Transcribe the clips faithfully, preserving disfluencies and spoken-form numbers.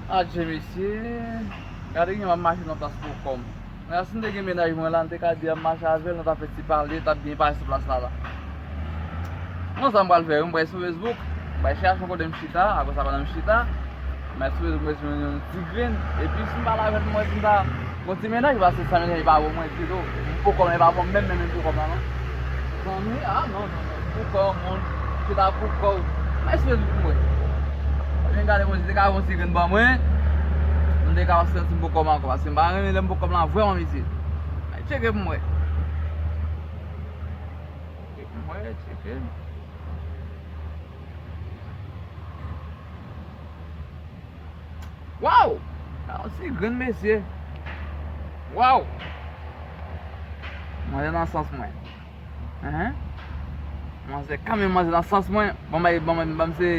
Adje mesye, gade gen m ap mache nan plas pou kò m. Men si m te gen mennaj mwen la, m te ka di ap mache avè l, nou t ap fè ti pale, t ap byen pase sou plas la la. Bon, sa m pral fè, wi, m pral sou Facebook, m pral chèche yon kote m chita, apre sa pandan m chita, m al sou Facebook, mwen jwenn yon ti grenn, epi si m pale avè l, mwen di m ta gon ti mennaj, paske sa mennaj pa bon mwen ditou. M poko, men pa bon menm, menm, menm poko la non. Zanmi, ah non, non, non, pou kò w, moun, chita pou kò w. Mwen espere pou mwen. Mwen gade, mwen te ka yon ti grenn ban mwen. Mwen te ka santi m pou kò m ankò, paske m pa renmen lè m pou kò m la vrèman, mesye. Mwen tcheke pou mwen. Tcheke pou mwen, tcheke. Waw! Sa yon ti grenn mesye. Waw! Manzè nan sans mwen. Enhen. Manzè kanmenm, manzè nan sans mwen. Ban m, ban m, ban m se,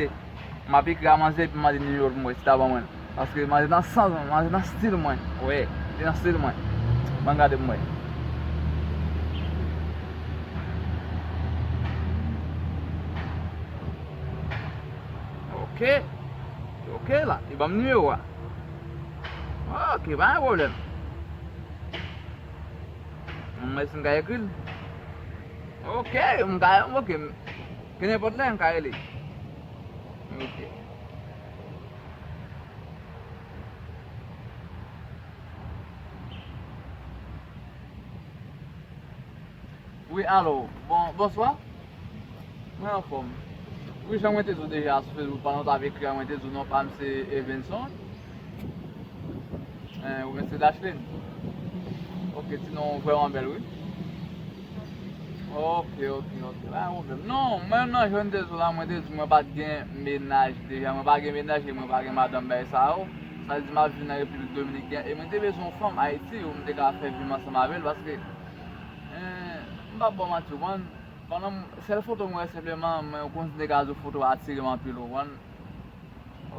m ap ekri a manzè epi mande nimewo l pou mwen, si ta ban mwen l. Paske manzè nan sans mwen, manzè nan stil mwen. Wi, li nan stil mwen. Ban m gade pou mwen. Ok. Ok la, li ban m nimewo a. Ok, pa gen pwoblèm. Mwen si m ka ekri l. Ok, m ka, ok. Ke nenpòt lè m ka rele. Ok. Wi, alo, bon, bonswa. Mwen anfòm. Wi, jan mwen te di w deja sou Facebook, pandan w t ap ekri a, mwen te di w non pa m se Evenson. Eh, oubyen se Dashlin. Ok, ti non w vrèman bèl, wi. Ok, ok, ok. Pa gen pwoblèm. Non, mwen menm nan jan m te di w la, mwen te di w mwen pa t gen mennaj deja. Mwen pa gen mennaj e mwen pa gen madanm, bagay sa yo. Sa vle di m ap viv nan Repiblik Dominikèn e mwen te bezwen yon fanm Ayiti pou m te ka fè vi m ansanm avè l paske, eh, m p ap ba w manti, w konprann? Pandan m, sèl foto mwen wè senpleman, mwen konn si nèg a di w foto a atire m anpil, w konprann?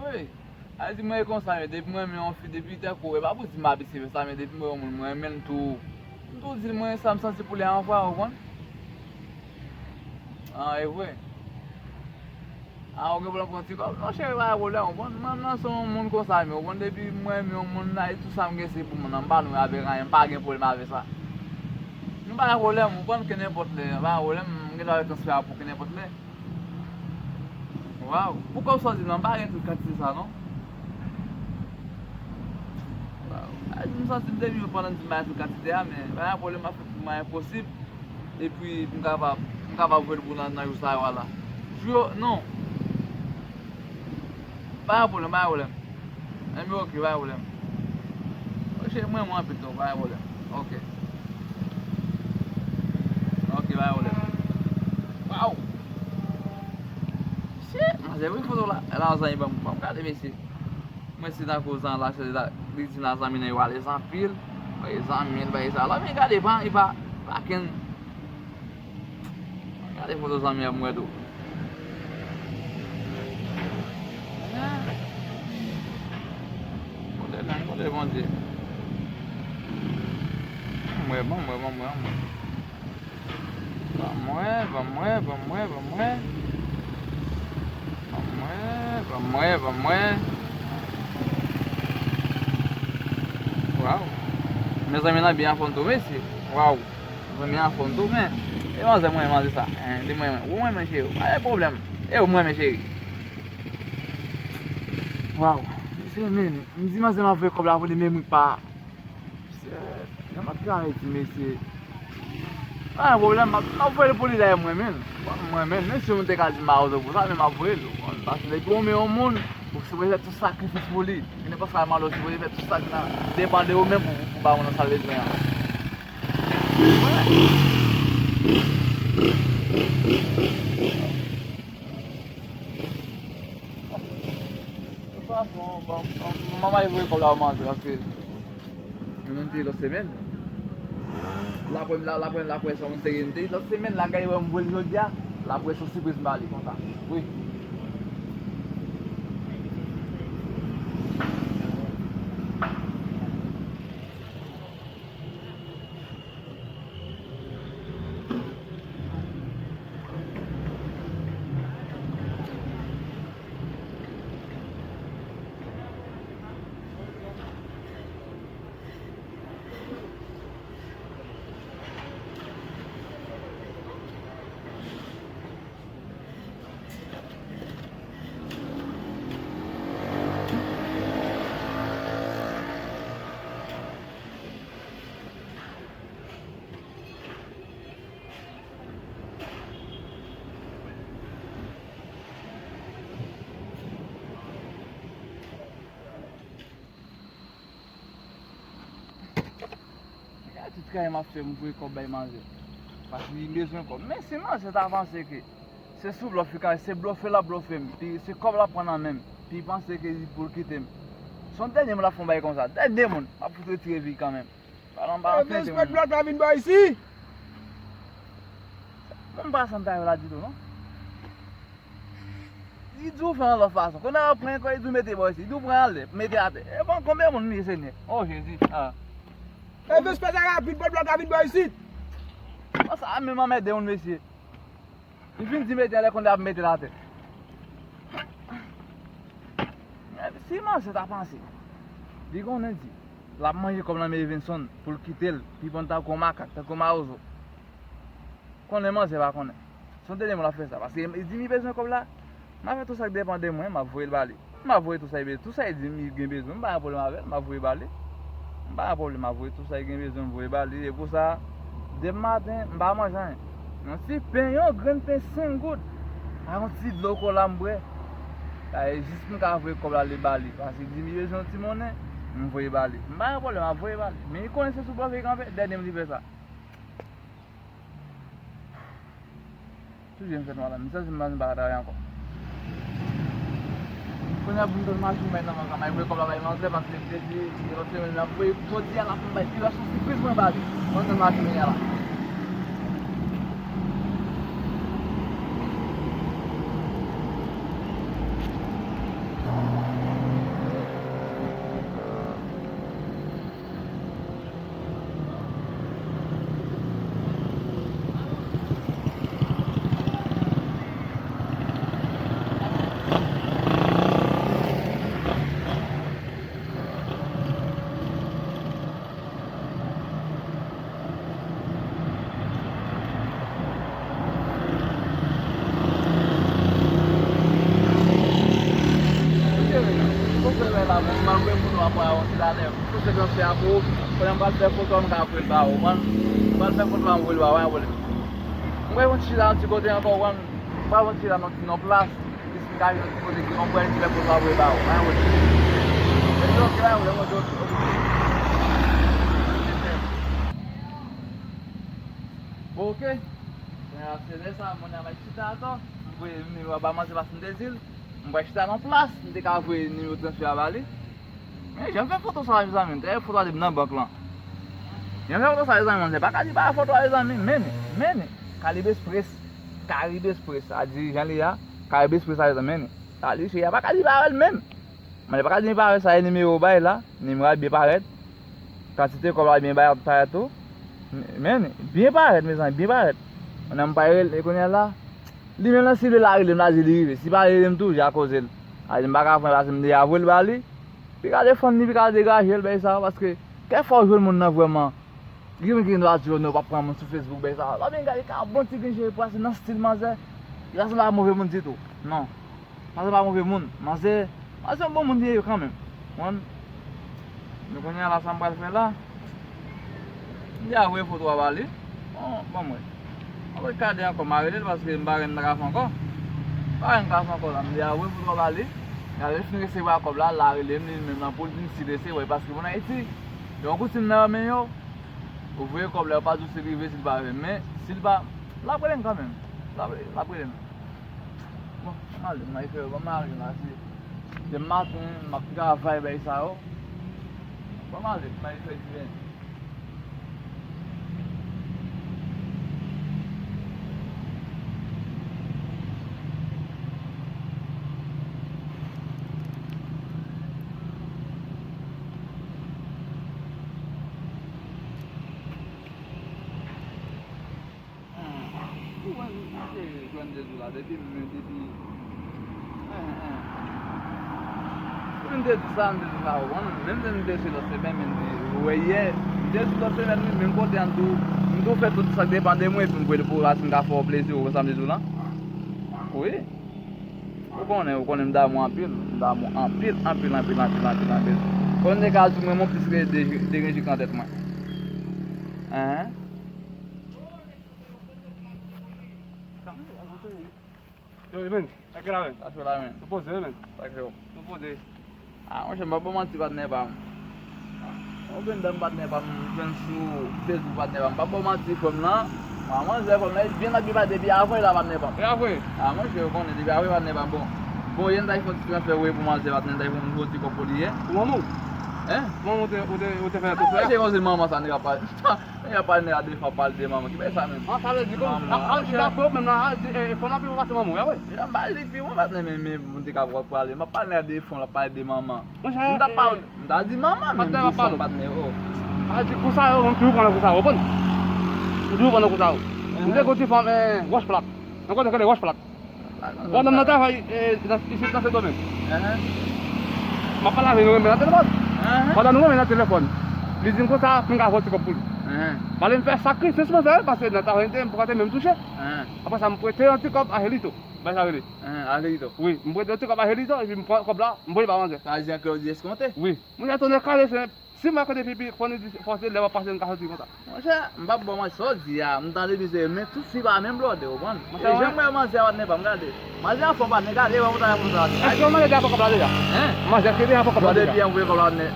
Wi. Sa vle di mwen e konsa, men depi mwen renmen yon fi, depi tankou, e pa pou di m abitye fè sa, men depi mwen wè yon moun, mwen renmen l tou. M tou di l mwen sa m santi pou li a yon fwa, w konprann? Ah, e vre. Ah, ou gen pwoblèm pou yon ti kòb? Non, cheri, pa gen pwoblèm, w konprann? Mwen menm nan se yon moun konsa, men w konprann, depi mwen renmen yon moun la, e tou sa m gen se pou moun nan, m pa lwen avèk anyen, m pa gen pwoblèm avèk sa. Nou pa gen pwoblèm, w konprann, ke nenpòt lè, pa gen pwoblèm, m gen dwa fè transfè a pou ke nenpòt lè. Waw, poukò w sòti non, m pa gen tout kantite sa non. Waw, a, m santi m te miyo pandan m di m pa gen tout kantite a, men pa gen pwoblèm, m ap fè tout mwayen posib. Epi m kapab, m kapab voye l pou nan, nan jou sa yo a la. Jou yo, non. Pa gen pwoblèm, pa gen pwoblèm. Enben, ok, pa gen pwoblèm. Ok, mwen, mwen anpil tou, pa gen pwoblèm. Ok. Ok, pa gen pwoblèm. Waw! Shit, manzè, wi foto la, la zanmi ban m, ban m gade, mesye. Mwen se tankou zan la, se la, li di la zanmi nan yo alèz anpil. Bay zanmi l, bay sa la, men gade, pa, li pa, pa kenn. Gade foto zanmi an pou m wè tou. Kote menm, kote Bondye? Ban m wè, ban m wè, ban m wè, ban m wè. Ban m wè, ban m wè, ban m wè, ban m wè. Ban m wè, ban m wè, ban m wè. Waw. Mezanmi, nan byen anfòm tou, mesye. Waw. Mwen men anfòm tou, men e manzè mwen, manzè sa. Hein, li mwen, mwen, ou mwen, men cheri, pa gen pwoblèm. E ou mwen, men cheri. Waw, mesye, men, m di manzè m ap voye kòb la pou li, men mwen pa. Jan m ap travay di mesye. Pa gen pwoblèm, m ap, m ap voye l pou li dayè mwen, men. Mwen, men, men si yon moun te ka di m pa ozo pou sa, men m ap voye l. Paske depi ou men yon moun, ou sipoze fè tout sakrifis pou li. Ki nenpòt sa malè, ou sipoze fè tout sa ki nan depann de ou menm pou, pou ba moun nan sa l bezwen an. Manman e voye kòb la pou manzè paske nou te lòt semèn. L ap wè m la, l ap wè m, l ap wè sa moun te gen te lòt semèn la, gade wè m voye l jodi a, l ap wè se yon sipriz m ba li konsa. Wi. Travay m ap fè, m voye kòb bay manzè. Paske li bezwen kòb. Men si manzè ta panse ke se sou blòf li ka, se blòfe l ap blòfe m. Pi se kòb l ap pran nan men m. Pi panse ke li pou l kite m. Se yon dènye moun l ap fè yon bagay konsa. Dènye moun. M ap fout retire vi kanmenm. Pale anba. Evens, pèt blòk la vin bò isi. Mwen m pa santi travay la ditou, non. Li di w fè yon lòt fason. Kounye a w pran kò, li di w mete bò isi. Li di w pran anlè, mete atè. E bon, konbyen moun m ye, Senyè? O Jezi. Ah. Evens, fè sa rapid, pèt blòk la vin bò isi. Bon, sa menm anmède moun, mesye. Li fin di mete anlè, kounye a ap mete l atè. Men si manzè ta panse, li konnen di l ap manje kòb nan men Evenson pou l kite l, pi bon tankou yon makak, tankou yon mawozo. Konnen manzè pa konnen. Se yon dènye moun l ap fè sa, paske li di m li bezwen kòb la, m a fè tou sa k depann de mwen, m ap voye l ba li. M ap voye tou sa li bezwen. Tou sa li di m li gen bezwen, m pa gen pwoblèm avè l, m ap voye ba li. M pa gen pwoblèm, m ap voye tou sa li gen bezwen, m voye ba li. E pou sa, depi maten, m pa manje anyen. Yon ti pen, yon grenn pen senk goud. Ak yon ti dlo kola m bwè. Sa e jis pou m ka voye kòb la ale ba li. Paske li di m li bezwen yon ti monnen, m voye ba li. M pa gen pwoblèm, m ap voye ba li. Men li konnen se sou blòf li kanpe, dènye m li fè sa. Toujou m fè nwa la, m santi m pa, m pa ka travay ankò. Kounye a pou m tann machin bay nan manzè, m al voye kòb la bay manzè, paske m te di, lòt semèn, m ap voye, jodi a la pou m bay, li va se yon sipriz mwen ba li. Mwen tann machin kounye a la. Pou fè wè la, bon, m al voye foto a pou Aaron Tilalè. Pou se gran fè a pou ou, pandan m pral fè foto a, m ka voye l ba ou, konprann? M pral fè foto a, m voye l ba ou, pa gen pwoblèm. M voye yon ti la, yon ti kote ankò, konprann? M pral yon ti la, nan ti, nan plas, jis m ka jwenn yon ti kote ki yon pwèl ki fè foto a voye ba ou, pa gen pwoblèm. Epi, oke, pa gen pwoblèm, oke, oke, oke. Oke. Kounye a, se lè sa, mwen a bay chita atò. M voye nimewo a ba manzè paske m te di l. M pral chita nan plas, m te ka voye nimewo transfè a ba li. Men, jan m fè foto sa, mezanmi, m te fè foto a depi nan bank lan. Jan m fè foto sa, mezanmi, manzè pa ka di pa foto a, mezanmi, men, men, Caribe Express, Caribe Express, a di jan li a, Caribe Express a, mezanmi, men, sa li, cheri a pa ka di pa wè l menm. Manzè pa ka di li pa wè sa, e nimewo bay la, nimewo a byen parèt, kantite kòb la byen bay, parèt tou, men, byen parèt, mezanmi, byen parèt. Mwen menm m pa rele, e kounye a la, li menm nan si l vle l a rele m, l a di li rive. Si l pa rele m tou, jan koze l. A di m pa ka pran l paske m deja voye l ba li. Pi ka defann li, pi ka degaje l, bay sa yo, paske kèk fwa w jwenn moun nan vrèman. Gen moun ki gen dwa di w non, w p ap pran moun sou Facebook, bay sa yo. Lòt moun gade ka bon ti grenn cheve pase nan stil manzè. Li pa sanble a move moun ditou. Non. Manzè pa move moun. Manzè, manzè yon bon moun li ye kanmenm. Konprann? Men kounye a la, sa m pral fè la, m deja voye foto a ba li. Bon, ban m wè. Mwen gade ankò, m a rele l paske m pa gen nan kafou ankò. M pa gen nan kafou ankò la, m deja voye foto a ba li. Lè l fin resevwa kòb la, l a rele m, li menm nan pou l di m si l resevwa, paske moun Ayiti, yon koutim nan men yo, ou voye kòb la, yo pa di w si l rive, si l pa rive. Men, si l pa, l ap rele m kanmenm. L ap, l ap rele m. Bon, ban m ale, m al fè, ban m ale la, se demen maten, m ap travay bay sa yo. Ban m ale, m al fè diven. Ou wè m te jwenn de jou la, depi m, depi, en, en. Pou m te di sa, m te di sa, ou konn, menm si m te sou lòt semèn, men m te, ou wè yè, m te sou lòt semèn, wi, menm kote a, m tou, m tou fè tout sa k depann de mwen, epi m voye l pou ou la, si m ka fè w plezi, ou wè sa m te di w la? Wi. Ou konnen, ou konnen m damou anpil, m damou anpil, anpil, anpil, anpil, anpil, anpil. Konnen ka di mwen, mwen plis ke de, de gen jik nan tèt mwen. Hein? Yo, men, sa k la, men? Sa k la, men? Nou poze, men. Sa k yo? Nou poze. Ah, monchè, m pa ba w manti, patnè pa m. Yon grenn dam patnè pa m jwenn sou Facebook patnè pa m. M p ap ba w manti, frè m nan. Mwen, manzè frè m nan, li byen ap byen pale depi avan la patnè pa m. E avan? A, monchè, ou konnen, depi avan patnè pa m. Bon, bon, yè m t al fè yon ti transfè, wi, pou manzè patnè, m t al fè yon gwo ti kòb pou li yè. Pou manman w? Hein? Manman w te, ou te, ou te fè transfè a? Monchè, konn se manman sa, nèg ap pale. Nèg ap pale, nèg ap defwa pale de manman. Ki bagay sa menm? An, sa vle di ke, a, a, li dakò menm nan, a, di, e, e, fò n ap pase manman w, a, wi. Li ap pale pi bon patnè, men, men, moun te ka pral pale. M ap pale nèg de fon, l ap pale de manman. Monchè, m t ap pale, m t ap di manman, men m di fon patnè, oh. A di kou sa yo, m toujou pran nan kou sa yo, ou konprann? M toujou pran nan kou sa yo. M te gon ti fanm, eh, Wòch Plat. Nan kote k rele Wòch Plat. Pandan m nan travay, eh, nan, isit nan Sendomeng. M ap pale avè l, nou renmen nan telefòn. Pandan nou renmen nan telefòn, li di m konsa, pou m ka voye ti kòb pou li. Pale m fè sakrifis mwen fè, paske nan travay m te, m poko te menm touche. Apre sa, m prete yon ti kòb a Helito. Bay sa rele. Angelito. Wi, m prete yon ti kòb a Helito, epi m pran kòb la, m voye ba manzè. Sa vle di anke yo di eskonte? Wi. Monchè, tonnè kale, se, si m wè kote pipi, fò n di, fò se lè w ap pase, n ka soti konsa. Monchè, m p ap ba w manti, sa w di a, m tande misye, men tout fi pa menm blòdè, ou konprann? E jan m wè manzè a patnè pa m, gade. Manzè anfòm patnè, gade, wè w ta konsa. Èske manzè deja pran kòb la deja? Hein? Manzè, èske deja pran kòb la deja? Depi an voye kòb la patnè.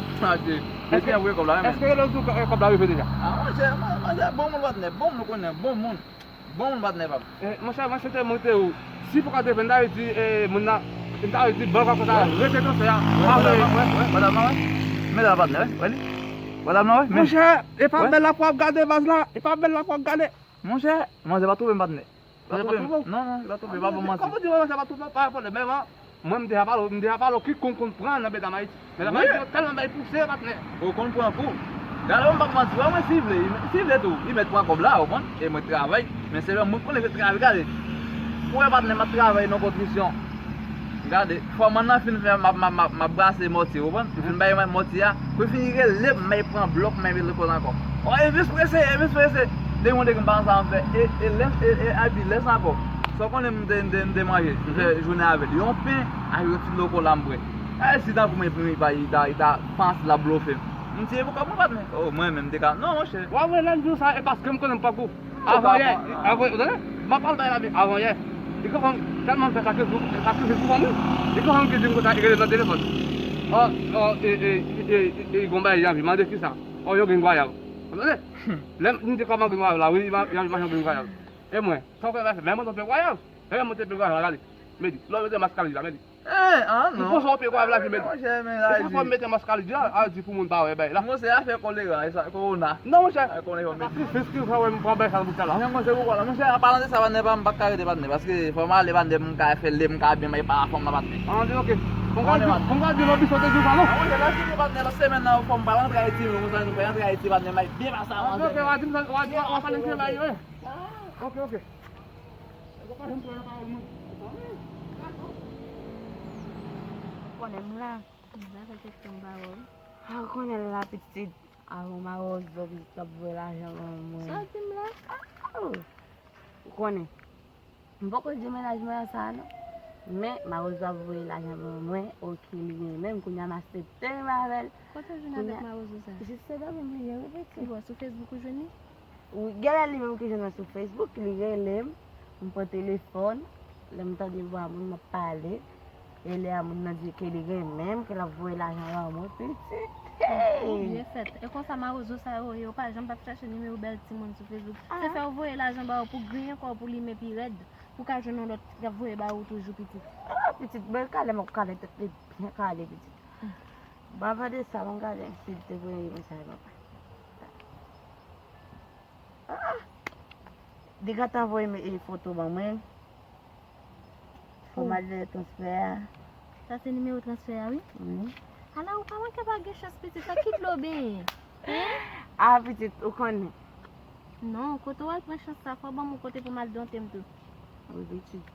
Depi an voye kòb la, men. Èske lè w di w kòb la rive deja? A, monchè, manzè bon moun patnè, bon moun ou konnen, bon moun. Bon moun patnè pa m. Eh, monchè, mwen se te montre ou. Si pou ka te vin ta di, eh, moun nan, m ta di bank la konsa, rete nan fè a. Wè, wè, wè, wè, wè, madam nan, wè. Men la patnè, wè, wè li. Madam nan, wè, men. Monchè, e pa bèl la pou ap gade baz la, e pa bèl la pou ap gade. Monchè, manzè pa twouve m patnè. Pa twouve m. Non, non, li pa twouve, pa bon manti. Kòman di manzè pa twouve m, pa pwoblèm, men, mwen, m deja pale w, m deja pale w, kikonk konn pran nan medam Ayiti. Medam Ayiti yo tèlman bay pouse, patnè. Ou konn pran kou. Gade, mwen p ap manti, wè mwen si vle, si vle tou, li mèt pran kòb la, ou konprann? E mwen travay, men se lè mwen konnen se travay, gade. Ou wè patnè, m ap travay nan konstriksyon. Gade, fòman nan fin fè, m ap, m ap, m ap, m ap brase mòtye, ou konprann? Li fin bay mwen mòtye a, pou fini rele m, m al pran blòk, m al mete lekòl ankò. O, Elvis prese, Elvis prese. Depi mwen te gen pa sa m fè, e, e lè, e, e, epi lè sa ankò. Sa w konnen m te, m te, m te manje, m fè jounen avè l. Yon pen, ak yon ti lokola m bwè. E si tankou mwen, li ta, li ta, li ta panse l ap blofe m. M tiye pou kòb mwen, patnè. O, mwen menm, m te ka, non, monchè. Wè, mwen, lè m di w sa, e paske m konnen m poko. Avan yè, avan, ou tande? M ap pale bay la, men avan yè. Li konn fanm tèlman fè sakrifis, sakrifis pou fanm, wi. Li konn fanm ki di m konsa, li rele nan telefòn. O, o, e, e, e, e, e, gon bagay, Janvi, mande kisa. O, yon grenn gwayab. Ou tande? Lè m, m di kòman grenn gwayab la, wi, yon grenn gwayab. E mwen, sa w kwè m ap fè? Lè m monte pye gwayab. Lè m monte pye gwayab la, gade. Medi, lè w mete mas kalite la, medi. Eh, ah, non. M konsa w pye gwayab la, medi. Monchè, men la, e sa fò m mete mas kalite la, a di pou moun pa wè bay la. Monchè, afè kolera, e sa, kowona. Non, monchè. Ay, konnen yo medi. Sakrifis ki fè wè m pran bay sa nan bouch la. Men monchè, ou wè la. Monchè, an palan de sa, patnè pa m, m pa ka rete, patnè, paske fò m ale, patnè, m ka fè lè m ka byen bay pa fòm nan, patnè. Ah, ok. Fò m ka di, fò m ka di lòt biso te di w sa, non? Ah, monchè, lè fini, patnè, lòt semèn nan, fò m pa rantre Ayiti, men konsa nou fè rantre Ayiti, patnè, m ay byen pase avan. Ok, ok, w a di m sa, w a di, w a pale m byen bay, wi. Ok, ok. Konnen m la. M pa fè kèk tan m pa wè w. A, konnen la pitit. Avan mawozo pitit t ap voye lajan ban mwen. Sa w di m la? Aw! Ou konnen. M poko di w mennaj mwen an sa non. Men mawozo ap voye lajan ban mwen, oke, li gen menm, kounye a m aksepte wi avè l. Kote w jwenn avèk mawozo sa? Jis se dan menm li ye wi pitit. Ki bò, sou Facebook ou jwenn li? Wi, genlè li menm ki jwenn mwen sou Facebook, li rele m, m pran telefòn, lè m tande vwa moun, m ap pale, e lè a moun nan di ke li renmen m, ke l ap voye lajan ban mwen, pitit, hey! Ou byen fèt. E konsa mawozo sa yo ye, yo pa janm p ap chache nimewo bèl timoun sou Facebook. Se fè yo voye lajan ba yo pou griyen kò w, pou limen pi rèd, pou ka jwenn yon lòt k ap voye ba ou toujou, pitit. Ah, pitit, bèl kale, m ap kale tèt li byen kale, pitit. Bon, avan de sa, ban m gade si l te voye mesaj ban mwen. Ah! Li gentan voye m, e, foto ban mwen. Fò m al jere transfè a. Sa se nimewo transfè a, wi? Wi. Ala, ou pa manke pa gen chans, pitit. Sa ki dlo benyen? Hein? Ah, pitit, ou konnen. Non, kote w al pran chans sa? Fò w ban m yon kote pou m al donte m tou. Wi, pitit.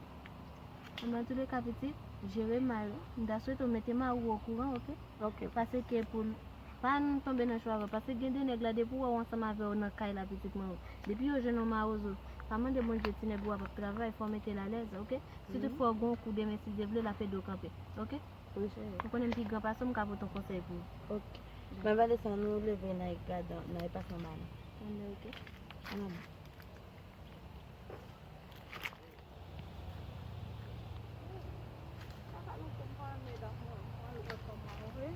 Anben, antouleka, pitit, jere m mal, wi. M ta swete w mete mari w okouran, oke? Ok. Paske pou l pa n tonbe nan cho avè w. Paske gen de nèg la, depi w wè w ansanm avè yo nan kay la, pitit mwen, depi yo jwenn yon mawozo, pa mande Bondye ti nèg ou a p ap travay, fò w mete l alèz, oke? Si toutfwa w gen yon kou demen, si Dye vle, l ap ede w kanpe, oke? Wi, cheri. Ou konnen m pi gran pase w, m ka pote yon konsèy pou ou. Ok. Men pa de sa, nou leve, n al gade, n al pase anba non. Anben, oke. Ann ale. Sa pa lontan m pa wè medam mwen, mwen al wè kòman yo ye.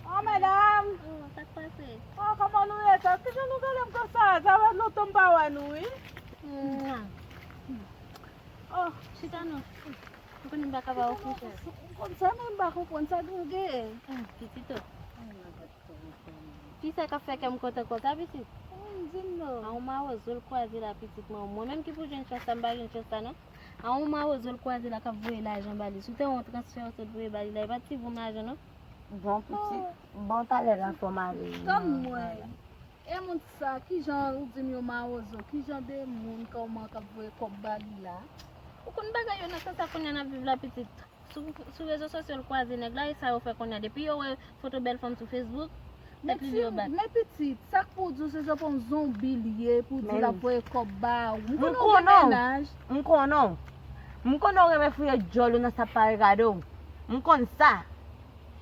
Oh, medam! Oh, sa k pase? Oh, kòman nou ye? Sa, kijan nou gade m konsa? Sa fè lontan m pa wè nou, wi. Mwa. Oh. Chita non. M konnen m pa ka ba w kouche. M konn sa, men m pa konprann sa nou gen. Ah, pitit, oh. Kisa k ap fè kè m kontan konsa, pitit? Oh, di m non. A yon mawozo l kwaze la, pitit mwen. Mwen menm ki pou jwenn chans sa, m pa jwenn chans sa, non. A yon mawozo l kwaze la k ap voye lajan ba li. Si w te wè yon transfè w sot voye ba li la, e pa ti voum lajan, non. Bon, pitit, bon, talè la fò m ale. Tann mwen. E moun sa, kijan ou di m yon mawozo, kijan de moun kòman k ap voye kòb ba li la? Ou konn bagay yo nan tan sa kounye a n ap viv la, pitit. Sou, sou rezo sosyo l kwaze nèg la, e sa yo fè kounye a. Depi yo wè foto bèl fanm sou Facebook, tèt li li yo bat. Men pitit, sa k pou w di w se jan pou yon zonbi l ye, pou w di l ap voye kòb ba ou. M konnen w gen mennaj. M konnen w. M konnen w renmen fouye djòl ou nan sa pa regade w. M konn sa.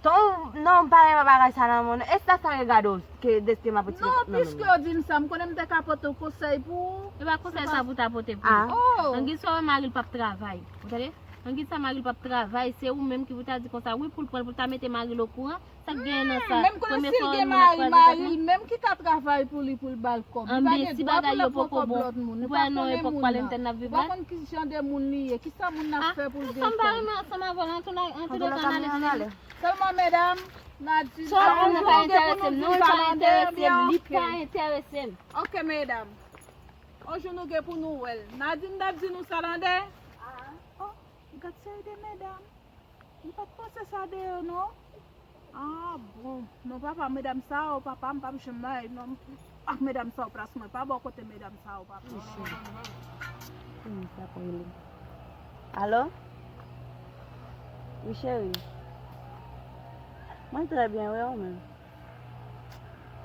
Ton, non, m pa renmen bagay sa nan moun. E sa sa regade w ke deske m ap retire kòb nan men w? Non, piske w di m sa, m konnen m te ka pote w konsèy pou ou. E pa konsèy sa pou ta pote pou li. Angi sa w wè mari l p ap travay. Ou tande? Angi sa mari l p ap travay, se ou menm ki pou ta di konsa, wi, pou l pran l, pou l ta mete mari l okouran. Sa k genyen nan sa? Menm konnen si l gen mari, mari l menm ki ka travay pou li, pou l ba l kòb. Li pa gen dwa pou l ap pran kòb lòt moun. Ou pa konnen moun nan. Ou pa konn ki jan de moun li ye, kisa moun nan ap fè pou l gen kòb. Sa m pa renmen ansanm avè w, antouka, antouka, n ale, n ale. Sèlman, medam, Nadine, sa ou konn nan pa enterese m, non, li pa enterese m, li pa enterese m. Ok, medam. On jou nou gen pou nou wè l. Nadine t ap di nou sa, tande? Oh, gad seri de medam. M pa t panse sa de yo, non. Ah, bon. Non, papa, medam sa yo, papa, m p ap janm maye non ak medam sa yo plas mwen. Pa bò kote medam sa yo, papa. Alo? Wi, cheri. Mwen trè byen, wi, ou menm?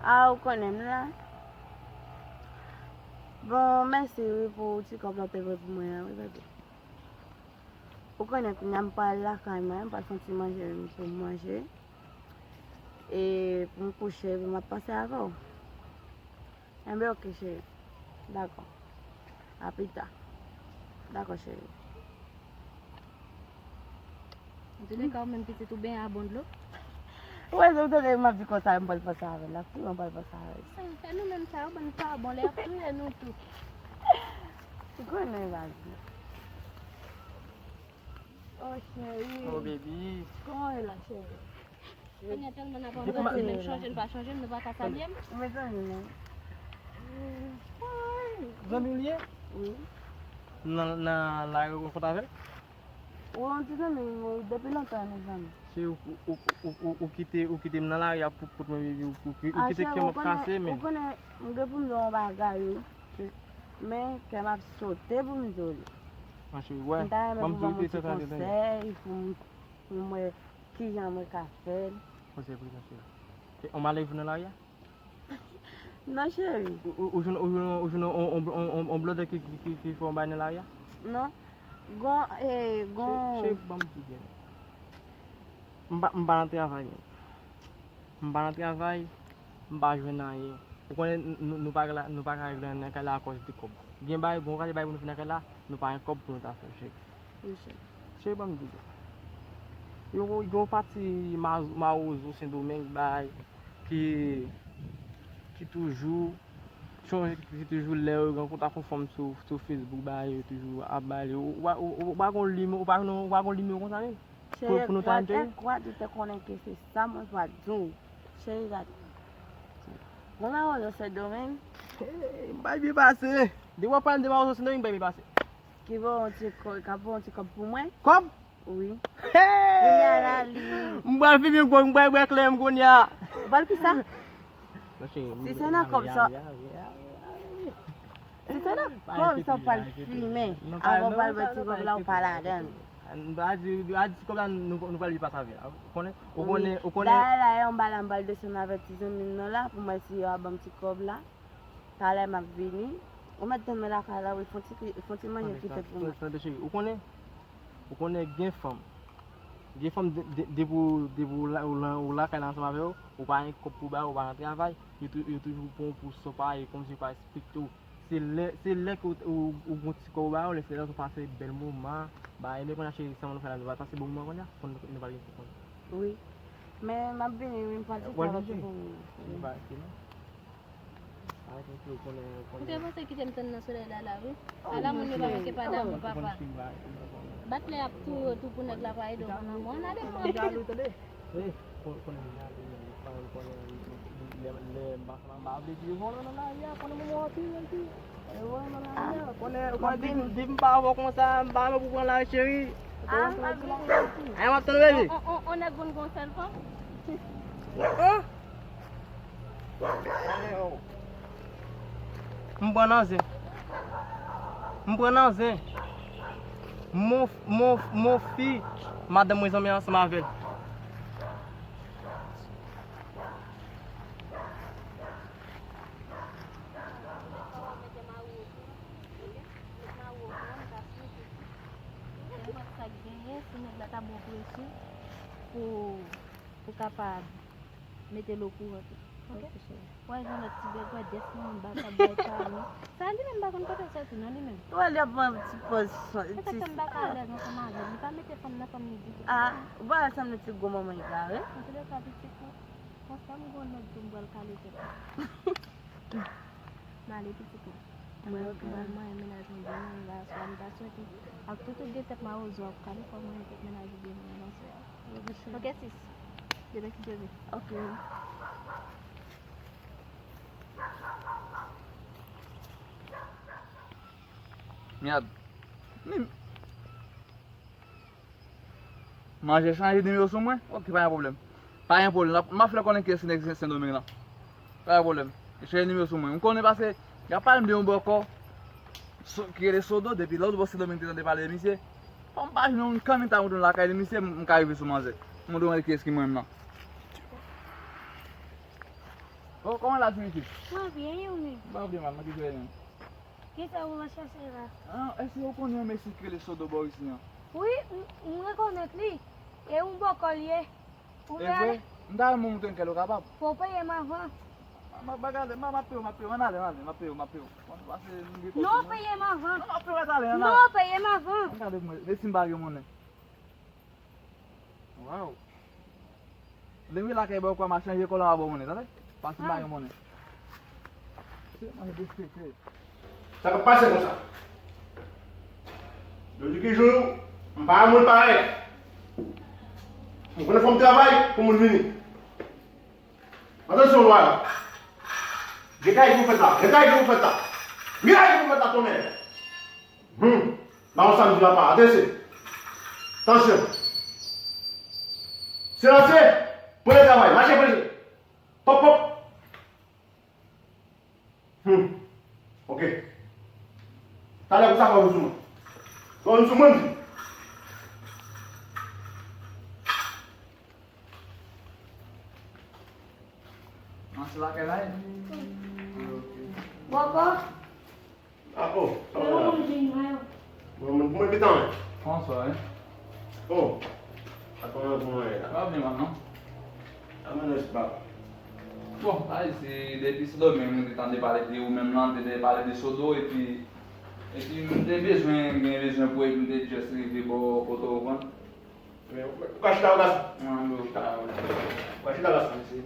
Ah, ou konnen m la. Bon, mèsi, wi, pou ti kòb la w te voye pou mwen an, wi, bebe. Ou konnen kounye a m pral lakay mwen, m pral fè yon ti manje pou m manje. E pou m kouche, epi m ap panse avè w. Enben, oke, cheri. Dakò. A pita. Dakò, cheri. Antouleka, ou menm pitit ou benyen a bon dlo. Ou wè, se ou tande m ap di konsa, m pral panse avè l. L ap touye, m pral panse avè l. E nou menm sa yo, bann vagabon, lè y ap touye nou tou. Ou konnen, baz. Oh, cheri. Oh, baby. Kòman w ye la, cheri? Kounye a tèlman n ap anbrase, menm chanje n pa chanje, nou pa ka salye m. Mezanmi, non. Zanmi w li ye? Wi. Nan, nan lari ou rankontre avè l? Wi, yon ti zanmi m, wi, depi lontan, mezanmi. Se ou, ou, ou, ou, ou, ou kite, ou kite m nan lari a pou, pou mwen viv, ou, ou, ou kite kè m ap kase, men. Ou konnen, m gen pou m di w yon bagay, wi. Men, kè m ap sote pou m di w li. M ta renmen pou ban m yon ti konsèy, pou m, pou m wè kijan mwen ka fè l. Konsèy pou li, konsèy. E, on malèv nan lari a? Non, cheri. Ou, ou, ou jwenn, ou jwenn, ou jwenn on, on, on, on, on blòdè ki, ki, ki, ki fè on bagay nan lari a? Non. Gon, e, gon. Cheri, cheri, ban m di byen. M pa, m pa nan travay menm. M pa nan travay, m pa jwenn anyen. Ou konnen n-, n-, nou pa ka, nou pa ka regle anyen nan kay la akòz de kòb. Gen bagay, gon kalite bagay pou nou fè nan kay la, nou pa gen kòb pou nou ta fè, cheri. Wi, cheri. Cheri, ban m di w. Yo, gen yon pati ma-, mawozo Sendomeng, bagay, ki, ki toujou, ki toujou lè yo gen kontak yon fanm sou, sou Facebook, bagay, yo toujou ap ba li. Ou, ou, ou, ou pa gon nimewo, ou pa gon, ou pa gon nimewo konsa menm? Pou, pou nou ta entèye? Cheri, ou te konnen ke se sa mwen pral di w. Cheri, gade. Mwen mawozo Sendomeng. Hey, m bay byen pase. Depi w ap pale m de mawozo Sendomeng, m bay byen pase. Ki voye yon ti kò-, k ap voye yon ti kòb pou mwen. Kòb? Wi. Hey! Kounye a la, li. M pral fimen gwòg, m pral bwè kleren m kounye a. Ou pral kisa? Si se nan kòb sa. Si se nan kòb sa w pral fimen, avan w pral bwè ti gwòg la, ou pa ladan l. A di, a di ti kòb la, nou, nou pral viv pa sa vre. Ou konnen, ou konnen, ou konnen. Dayè la, e yon bagay la, m pral desann avè ti zanmi m nan la, pou m wè si yo ap ban m ti kòb la. Talè m ap vini. Ou mèt tann mwen lakay la, wi, fon ti, fon ti manje ki fèt pou mwen. Tande, cheri, ou konnen, ou konnen gen fanm. Gen fanm de, de, depi w, depi w la, w la, w lakay la ansanm avè yo, ou pa gen kòb pou ba yo, ou pa nan travay, yo tou, yo toujou pran w pou sopa, e kòmsi yo pa respekte w. Se lè, se lè ke w, w, ou gon ti kòb ou ba yo, lè se lè w pase bèl moman, ba, e men kounye a cheri, sa nou fè la, nou pa pase bon moman kounye a, pou nou, nou pa gen kòb kounye a. Wi. Men m ap vini wi, m pral chita lòt ti pou mwen. Ou te panse kite m tann nan solèy la la wi. Ala moun yo pa manke pa damou papa. Bat lè ap tou yo tou pou nèg la pa ede w nan mwen. Ann ale mwen. Jalou tande. Konnen m jalou men, konnen lè m pa vle di vòlè nan lari a, konnen mwen anpil menm tou. Konnen, konnen, di m pa avè w konsa, m pa renmen pou pran lari cheri. Ay, m ap tann baby. On nèg konn gon sèl fanm. M pran nan zen. M pran nan zen. Mon, mon, mon fi, madanm mwen zanmi ansanm avè l. Sa k genyen, si nèg la ta bon presyon pou, pou kapab mete l okouran tou. Ok? Wè, jan lòt ti bègwè dès nan anba k ap bay pale. Sa li menm pa konn kote l soti non li menm. Wè, li ap pran ti pòz. Se sa k fè m pa ka alèz ansanm avè l. Li pa mete fanm nan kòm li di. Ah, ou pa wè sanble ti gwo manman egare. Antoulèka pitit ou. Konsa m gon nèg tou m pral kale tèt ou. M ale pitit mwen. Mwen, mwen, mwen, mennaj mwen byen mwen la, swa m ta swete. Ak tout ou gen tèt mawozo ap kale, fò mwen gen tèt mennaj ou byen mwen nan swa. Ok, sis. Demen ki Dye vle. Ok. Merde. Manje chanje nimewo sou mwen? Ok, pa gen pwoblèm. Pa gen pwoblèm. M ap fè konnen kiyès ki nèg Sendomeng lan. Pa gen pwoblèm. Li chanje nimewo sou mwen. M konnen paske y ap pale m de yon bòkò ki rele Sodo depi lòt bò Sendomeng te tande pale de misye. Fò m pa jwenn yon kanmita mouton lakay li misye, m ka rive sou manzè. M dwe wè kiyès ki mwen menm nan. Oh, kòman la ti mesye? Mwen byen, e ou menm? M pa byen mal, mwen ki jwe menm. Kisa ou ap chache la? Ah, èske ou konnen yon mesye ki rele Sodo Boris li an? Wi, m, m rekonèt li. E yon bòkò l ye. Ou vle ale? M ta renmen montre l kè l ou kapab. Fò w peye m avan. M ap gade, m ap peye w, m ap peye w, ann ale, ann ale, m ap peye w, m ap peye w. Non, peye m avan. Non, m ap peye w, ann ale, ann ale. Non, peye m avan. Ann gade pou mwen, e si m pa gen monnen? Waw. Lè m rive lakay bòkò a, m a chanje kòlè a ba w monnen, tande? Paske m pa gen monnen. Se manje despekte. Sa k ap pase konsa? Jodi ki jou, m pa moun parèy. M konnen fò m travay pou moun vini. Atansyon, lwa yo. Gen kay pou fèt la. Gen kay pou fèt la. Gen kay pou fèt la, tonnè. Hmm. Bawon Samdi papa, adrese. Tansyon. Silansye. Premye travay. Mache, mache. Pòp, pòp. Hmm. Ok. Talè pou sa fò vin sou mwen. Fò vin sou mwen, m di. Nan se lakay la ye? Bòkò. Ah, oh, sa va la. Mwen, mwen, mwen, mwen, bitan, wi. Bonswa, wi. Oh, atann, mwen, la. Sa va byen, man, non? A, mwen, non, se pa. Bon, sa vle di, depi Sendomeng, mwen te tande pale de ou menm lan, te, te pale de Sodo, epi, epi mwen te bezwen, gen bezwen pou, epi mwen te just rive bò kote w, konprann? Men, ou ka chita, gason. An, men ou chita, wi. Ou ka chita, gason. Mèsi.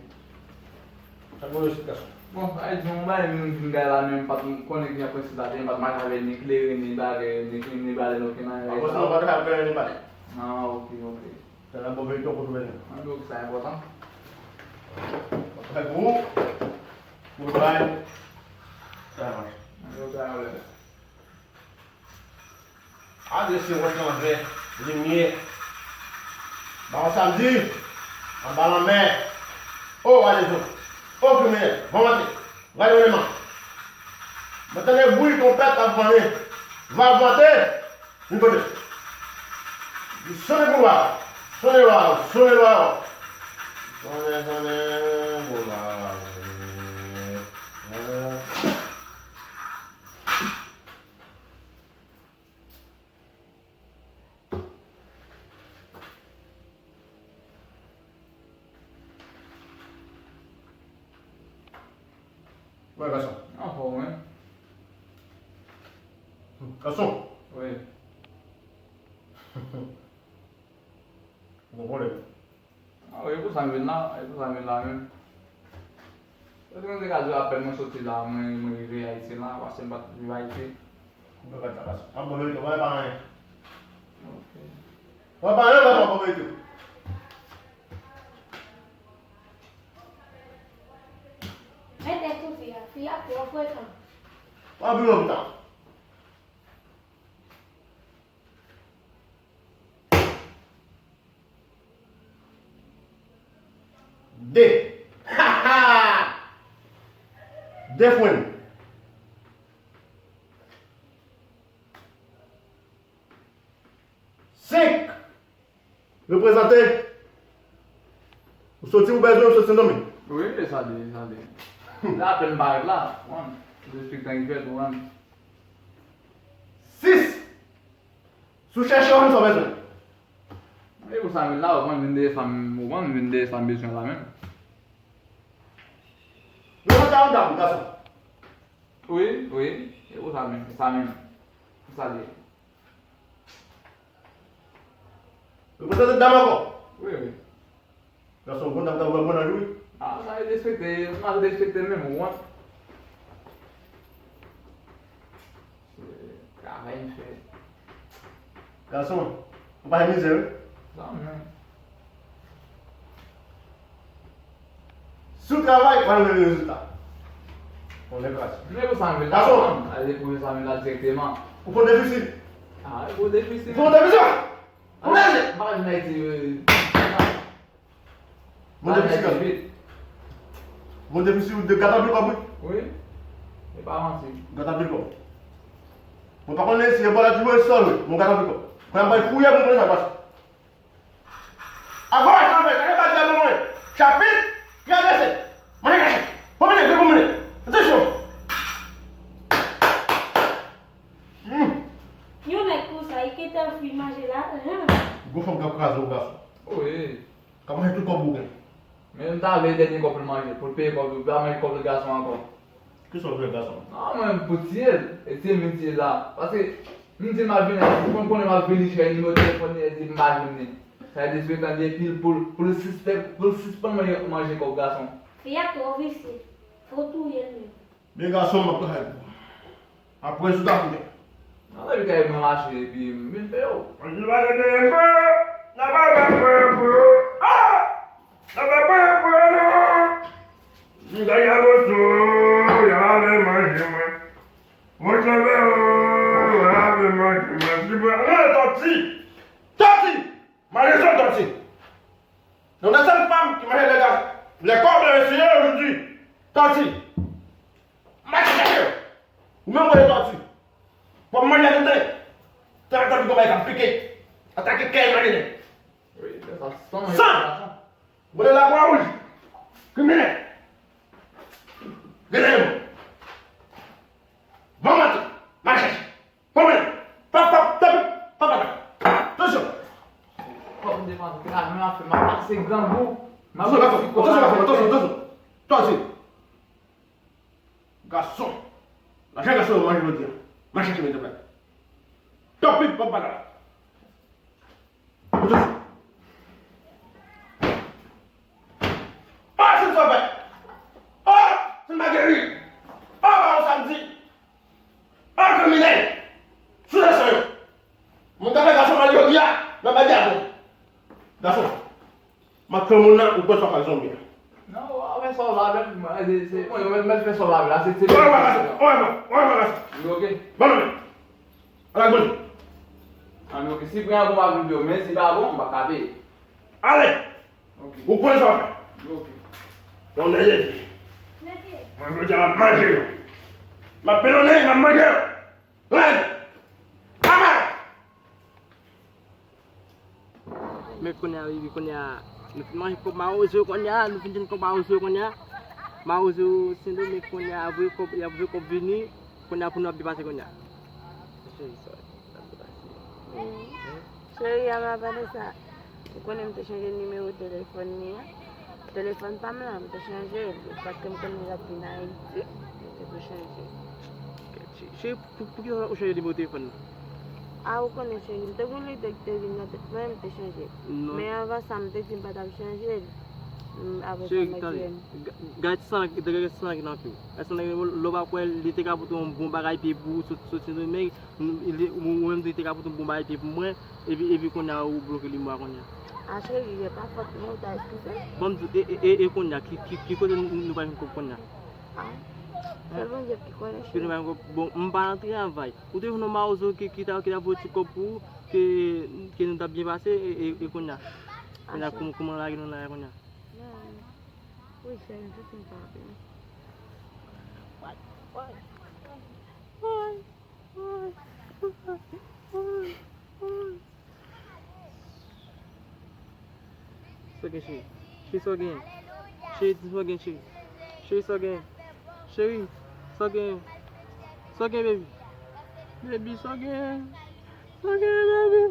Sa k bon, mèsi, gason. Bon, sa vle di, yon bagay m vin gade la, men m pa t konnen ki jan prensip la te ye, m pa t mache avè ni kleren, ni bagay, ni, ni balèn, okenn bagay. An, bon, sa, ou pa t fè kleren, ni balèn. An, ok, ok. Sa la, bon, verite, ou kote w bezwen. An, men sa enpòtan. Ou fè pou ou. Ou bay. Sa mache. An, men sa enpòtan. Adrese wòch nan vè, limyè. Bawon Samdi, anba lanmè. O, wa dezòd. O, kriminèl, va vante. Va dèyè man. Mwen tande bri twonpèt ap vante. Va vante. Vin kote. Sonnen pou lwa. Sonnen lwa. Sonnen lwa. Sonnen, sonnen pou lwa. Wè, gason. Anfòm, wi. Gason. Wi. Ou gon pwoblèm. A, Oh, e pou sa m vin la, e pou sa m vin la menm. Èske mwen te ka di w apèn mwen soti la, mwen, mwen rive Ayiti la, paske m pa t viv Ayiti. Koupe kat la, paske m ap bon verite, w pa wè pa anyen. Ok. W pa wè pa anyen, paske m ap bon verite. Mete sou fi a, fi a twò frekan. W ap viv lontan. De. Ha, ha! De frenn. Senk. Reprezante. Ou soti, ou bezwen, ou soti Sendomeng. Wi, e sa li, e sa li. La apèn m parèt la, ou konprann? Tout respektan ki fèt, ou konprann? Sis. Si w chèche w, sa w bezwen. E pou sa m vin la, ou konn vin de fanm, ou konn vin de fanm bezwen la menm. Yo konn sa yon dam, gason. Wi, wi, e pou sa menm, sa menm. Pou sa li ye. Yo konn sa dam ankò. Wi, wi. Gason, bon, dam, dam, bon, bon, wi. Ah, sa e despekte, m ap despekte menm, ou wont. Se travay m fè. Gason, ou pa mizè, wi. Non, men. Si w travay, w ap jwenn rezilta. Bon, lè kras. Men pou sa m vin la, gason. Ale pou sa m vin la dirèkteman. Ou pran defisil. Ah, pou defisil. Ou pran defisil. Ou lèze. M pa vin Ayiti, euh, Mwen depi si gad. Mwen depi si ou de gata pil kòb, wi. Wi. E pa manti. Gata pil kòb. Mwen pa konnen si e bòlèt ou e sòl, wi. Mwen gata pil kòb. Kwen mwen fouye, mwen konnen sa k pase. Avans, avans, avans, avans, avans. Chapit, travèse. Manje kache. Pwomene, vin pwomene. Atansyon. Hmm. Yon nèg konsa, li kite fi manje la, hen. Gwo fanm k ap kraze yon gason. Wi. K ap manje tout kòb ou gen. Men m ta vle dènye kòb pou l manje, pou l peye kòb, pou l pa manje kòb lòt gason ankò. Kisa w vle gason? Non, mwen, pou tiye l, e tiye m vin tiye l la. Paske, m di m ap vin, si konn konnen m ap vini chèche nimewo telefòn li, e di m pa jwenn li. Sa vle di, sou etan li, epi l, pou l, pou l sispann, pou l sispann manje, manje kòb gason. Fi a twò visye. Fò w touye l menm. Men gason m ap travay pou ou. Apre sou ta koute. Nan lè kay mwen mache epi m vin fè yo. Mwen di pa tande enfo, nan pa fè enfo yo. Ah! Nan pa fè enfo yo non. M gade a boso, y a lave manje mwen. Mwen chanbe yo, y a lave manje mwen. Di mwen, ah, tòti! Tòti! Malezon tòti! Nou nan sèl fanm ki manje lè gas, lè kòb lè mesye yo jodi. Tòti. Mache chèche yo. Ou menm ou ye tòti. W ap manje tenten. Tan tòti konbay k ap pike. Atake kè manje nèg. Wi, fè sa san. San! Mwen lakwa wouj. Kriminèl. Grenn. Bon maten. Mache chèche. Bon, men, pap, pap, pap, pap, pap, pap. Atansyon. Fòk m depann kè a, men m ap fè, m ap pase grangou. M ap... Atansyon, gason, atansyon, gason, atansyon, atansyon. Tòti. Gason. Lajan gason yo manje jodi a. Mache chèche men tèt la. Tòpik, pap bagay. Atansyon. Ah, se sovè! Ah, se mageri! Ah, ba yon samdi! Ah, kriminèl! Sou sa yo! Moun ka fè gason mal yo di a, nan bagay a bon. Gason, m ap fè moun nan, ou pran sa pa zonbi a. Non, w ap fè sa w la menm, se, se, mwen, mwen, mwen fè sa w la la, se, se... Ou wè, gason, ou wè, ou wè, gason. Wi, ok. Bon, men. Ala goumen. Ah, men ok, si pran bon, m ap vin peye w, men si pa bon, m pa ka peye. Ale! Ok. Ou konn sa w fè. Ok. Bon, men, mwen, jodi a, m ap manje yo. M ap pelonnen, m ap manje yo. Rèd! Amen! Men kounye a, wi, kounye a, nou fin manje kòb mawozo kounye a, nou fin jwenn kòb mawozo kounye a. Mawozo Sendomeng kounye a, voye kòb, y ap voye kòb vini, kounye a pou nou ap depase kounye a. Cheri, sa, sa ap depase. Cheri, a ma Vanessa, ou konnen m te chanje nimewo telefòn li an. Telefòn pa m lan, m te chanje l. Paske m konnen l ap vin Ayiti, m te pou chanje l. Cheri, pou, pou ki ou chanje nimewo telefòn nan? A, ou konnen, cheri, m te gen lide ki te vin nan tèt mwen, m te chanje. Non. Men anvan sa, m te di m pa t ap chanje l. M, apre sa, Cheri, mwen tande. di m. Ga- Gade san, gade san ki nan pye w. Gade san, lè w pa kwè, li te ka pote yon bon bagay pye pou ou, sot- soti nan men, ou ou menm tou, li te ka pote yon bon bagay pye pou mwen, epi, epi kounye a, ou bloke li mwa kounye a. A, cheri, e pa fòt mwen, ou ta eskize. Bon, e, e, e, e kounye a, ki, ki, ki kote nou, nou pa jwenn kòb kounye a? A, sèl Bondye ki konnen, Ki nou cheri. pa jwenn kòb? Bon, m pa nan travay. Ou te jwenn yon mawozo ki, ki ta, ki ta voye ti kòb pou ou, ke, ke nou t ap byen pase, e, e, e kounye a? Kounye a, kòman, kòman lage nou la kounye a? Wi, cheri, m santi m pa byen. Sa w gen, cheri? Cheri, sa w gen? Cheri, di sa w gen, cheri. Cheri, sa w gen? Cheri, sa w gen? Sa w gen, baby? Baby, sa w gen? Sa w gen, baby?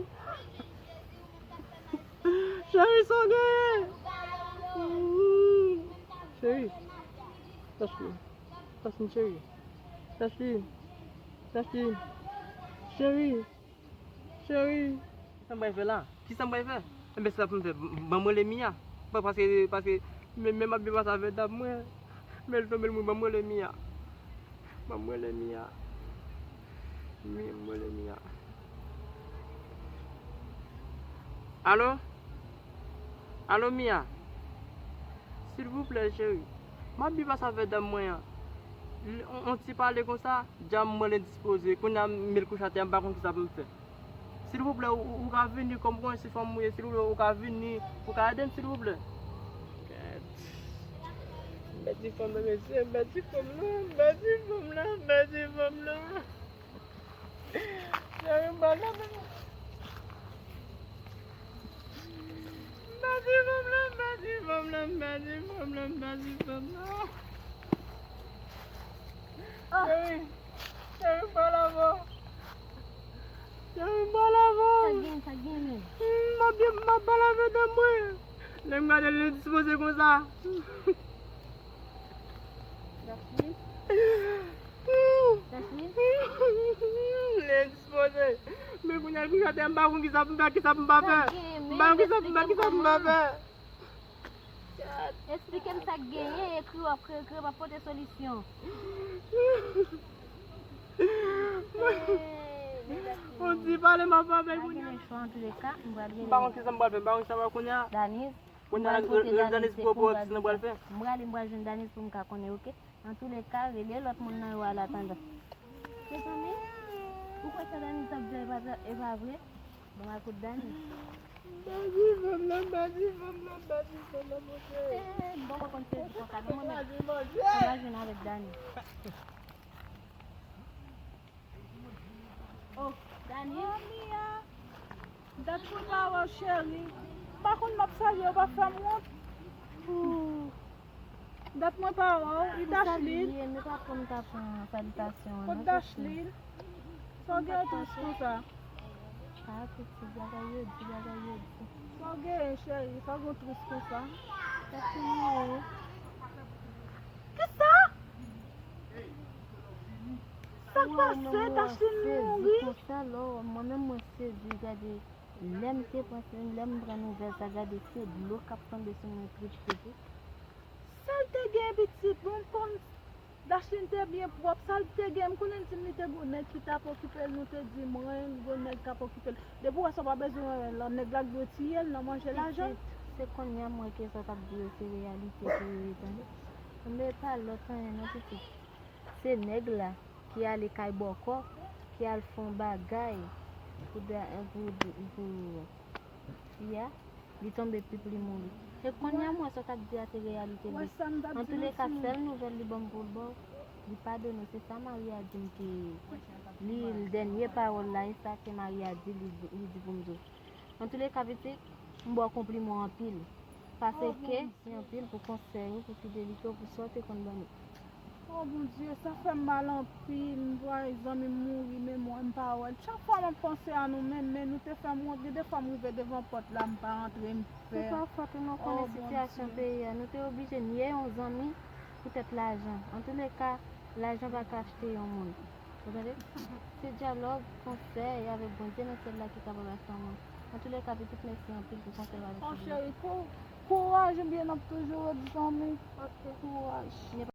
Cheri, sa w gen? Cheri, Dashlin. Dashlin, cheri. Dashlin. Dashlin. Cheri. Cheri. Kisa m pral fè la? Kisa m pral fè? Enben, se sa pou m fè. Ban m rele Mia. Bon, paske, paske, men, men m ap byen pase avèk dam mwen. Men l tonbe l mouri, ban m rele Mia. Ban m rele Mia. Mi, m rele Mia. Alo? Alo, Mia? Silvouplè, cheri. M ap byen pase avèk dam mwen an. L- On, on ti pale konsa, dam mwen endispoze. Kounye a, m met l kouche atè, m pa konn kisa pou m fè. Silvouplè, ou, ou, ou ka vini, kòm ou konnen se fanm ou ye, silvouplè, ou ka vini, ou ka ede m, silvouplè. Gad. M pèdi fanm nan, mesye, m pèdi fanm nan, m pèdi fanm nan, m pèdi fanm nan. Cheri, m pral nan men. M pèdi fanm nan, m pèdi fanm nan, m pèdi fanm nan, m pèdi fanm nan. Cheri, cheri, m pral avè w. Cheri, m pral avè w. Sa gen, sa gen menm? M ap byen, m ap pale avè dam mwen. Lè m gade l endispoze konsa. Jasmine? Jasmine? L endispoze. Men kounye a, kounye a, m pa konn kisa pou m fè, kisa pou m pa fè. M pa konn kisa pou m fè, kisa pou m pa fè. Eksplike m sa k genyen, ekri w ap kreye, ekri w ap pote solisyon. On ti pale m ap avèk kounye a. M pa konn kisa m pral fè, m pa konn kisa m pral kounye a. Daniz, kounye a, Daniz pou pran opsyon m pral fè. M prale, m pral jwenn Daniz pou m ka konnen, oke? Antouleka, rele lòt moun nan yo alatandan. Mezanmi, ou kwè sa Daniz ap di a e pa, e pa vre? Bon, al kote Daniz. Bandi fanm nan, bandi fanm nan, bandi fanm nan, monchè. Eh, m poko konn sezi konsa, non, mwen menm. Sa m al jwenn avèk Daniz. Oh, Daniz. Dat mwen pa wè w, cheri. M pa konn m ap salye w, pa fè m wont. Dat mwen pa wè w, e Dashlin. Ou salye, men pa pou m ta pran salitasyon an, non, Dashlin. Sa w gen tris konsa? Ah, piti, bagay yo di, bagay yo di. Sa w gen, cheri? Sa w gen tris konsa? Sa ki mouri. Kisa? Sa k pase? Dashlin mouri? Konsa, lò, mwen menm mwen sezi, gade, lè m te pran, lè m pran nouvèl sa, gade se dlo k ap tonbe sou mwen trip trip. Sa l te gen pitit, bon, m konn Dashlin te byen pwòp, sa l te gen, m konnen l di m li te gon nèg ki t ap okipe l, nou te di mwen, gon nèg k ap okipe l. Depi w wè sa w pa bezwen wè l, nèg la k dwe tiye l nan manje lajan. Pitit, se kounye a m wè ke sa w t ap di yo se reyalite ke yo ye, tande. Konbe pa lòt anyen non, pitit. Se nèg la ki ale kay bòkò, ki al fè yon bagay pou da, pou, pou fi a, li tonbe pip li mouri. E kounye a m wè sa w t ap di a se reyalite vre. Antouleka, sèl nouvèl li ban m pou l ba w, li padone w. Se sa Maria di m ke li, dènye pawòl la, e sa ke Maria di, li, li di pou m di w. Antouleka, pitit, m ba w konpliman anpil. Paske, mèsi anpil pou konsèy ou, pou fidelite w, pou sa w te konn ban nou. Oh, Bondye, sa fè m mal anpil. M vwaye zanmi m mouri, men mwen m pa wè l. Chak fwa m ap panse a nou menm, men nou te fè m wont. Gen de fwa m rive devan pòt la, m pa rantre, m pè. Se pa fòt ou non, konnen sitiyasyon peyi a. Nou te oblije nye yon zanmi poutèt lajan. Antouleka, lajan pa ka achte yon moun. Ou tande? Se dyalòg, konsèy avèk Bondye nan syèl la ki kapab achte yon moun. Antoulèka, pitit, mèsi anpil pou konsèy w avèk Mon cheri, kou- kouraj, ebyen n ap toujou ret zanmi. Kouraj.